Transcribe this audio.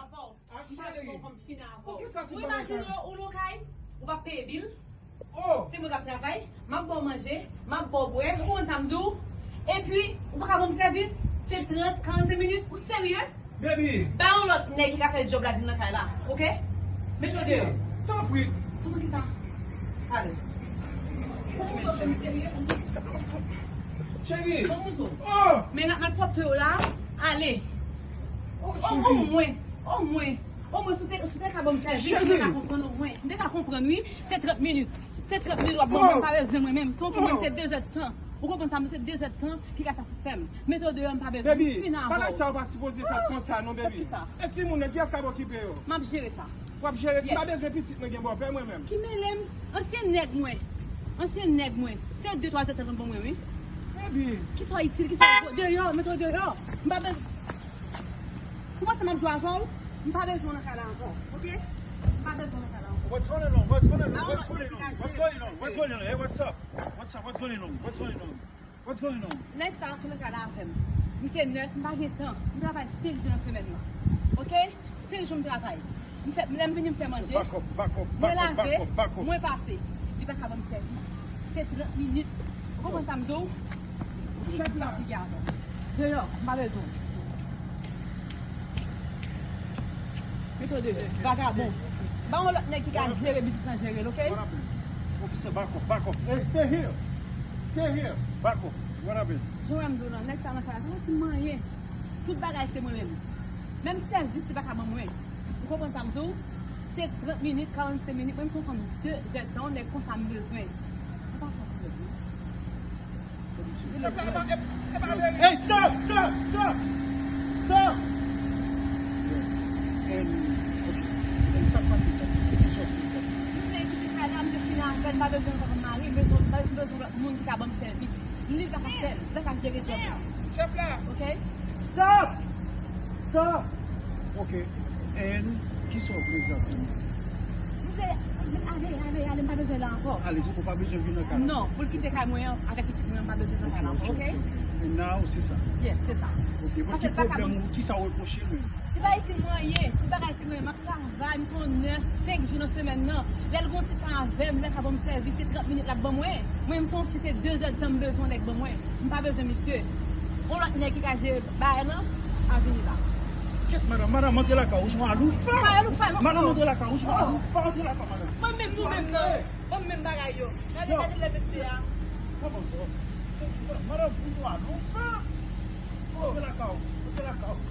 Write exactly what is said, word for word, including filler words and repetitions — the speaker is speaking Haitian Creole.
Avè w. M pa bezwen fanm fini avè w. Ou imajine w, ou nan kay, ou p ap peye bil. Se mwen k ap travay, m ap ba w manje, m ap ba w bwè, ou konprann sa m di w? Epi, ou pa ka ban m sèvis, se trant, karannsenk minit, ou serye? Baby. Ba yon lòt nèg ki ka fè djòb la vin nan kay la, oke? Mete w deyò. Tanpri. Tanpri kisa? Ale. Cheri. Ban m montre w. Men malpwòpte yo la, ale. Omwen, omwen. Omwen, si w te, si w te ka ban m sèvis, m te ka konprann omwen. M te ka konprann, wi. Se trant minit. Se trant minit w ap ban mwen, m pa bezwen mwen menm. Si w fin menm, se de zè tan. Ou konprann sa, mwen se de zè tan ki ka satisfè m. Mete w deyò, m pa bezwen. Baby, bagay sa yo pa sipoze fèt konsa non, baby. E timoun yo, kiyès k ap okipe yo? M ap jere sa. W ap jere, m pa bezwen pitit mwen gen bòpè mwen menm. Ki mele m? Ansyen nèg mwen. Ansyen nèg mwen. Se de twa zè tan l ban mwen, wi. Baby. Ki sa itil, ki sa deyò, mete w deyò. M pa bezwen. Ou panse m ap jwe avè w? M pa bezwen w nan kay la ankò, oke? M pa bezwen w nan kay la ankò. What's going on? What's going on? What's going on? What's going on? Hey, what's up? What's up? What's going on? What's going on? What's going on? Nèg sa ap nan kay la avè m. Misye nès, m pa gen tan. M travay senk jou nan semèn nan. Oke? Senk jou m travay. M fè, lè m vini, m fè manje. Mwen lave, mwen pase. Li pa ka ban m sèvis. Se trant minit. Ou konprann sa m di w? Ou fatige avè m. Deyò, m pa bezwen w. Mete w deyò. Vagabon. Ba yon lòt nèg ki ka jere biznis lan, jere l, oke? What happened? Officer, back up, back up. Hey, stay here. Stay here. Back up. What happened? Jan wè m di w lan, nèg sa nan kay la, se yon ti manyen. Tout bagay se mwen menm. Menm sèvis li pa ka ban mwen. Ou konprann sa m di w? Se trant minit, karannsenk minit. Mwen, m se yon fanm de zè tan, nèg konsa m bezwen. Ou pa sa m bezwen. Hey, stop, stop, stop, stop. And, okay. And sa k pase? Ki sòti? Mwen kite kay la, m te fini avè l, m pa bezwen ankò mari, m bezwen, m bezwen lòt moun ki ka ban m sèvis. Li pa ka fè l, li pa ka jere djòb la. Chèf la. Oke? Stop! Stop! Oke. And ki sa w vle egzakteman? M vle, ale, ale, ale, m pa bezwen la ankò. Ale, se pou w pa bezwen vin nan kay la. Non, pou l kite kay mwen an avèk pitit mwen an, m pa bezwen nan kay la ankò, oke? And now, se sa? Yes, se sa. Oke, bon, ki pwoblèm ou, ki sa w repwoche l menm? Li pa itil mwen anyen, tout bagay se mwen, m ap travay, m se yon nès, senk jou nan semèn nan. Lè l gon ti tan avè m, lè l ka ban m sèvis, se trant minit l ap ban mwen. Mwen, m se yon fi, se de zè tan m bezwen nèg ban mwen. M pa bezwen misye. Yon lòt nèg ki ka jere bagay lan, a vini la. Kèt, madanm, madanm, antre lakay ou, ou se yon aloufa. Pa aloufa, non. Madanm, antre lakay ou, ou se yon aloufa, antre lakay, madanm. Mwen menm, nou menm, non. Ban m menm bagay yo. Gade, gade lè mesye a. Madanm, ou se yon aloufa. Antre lakay ou, antre lakay ou.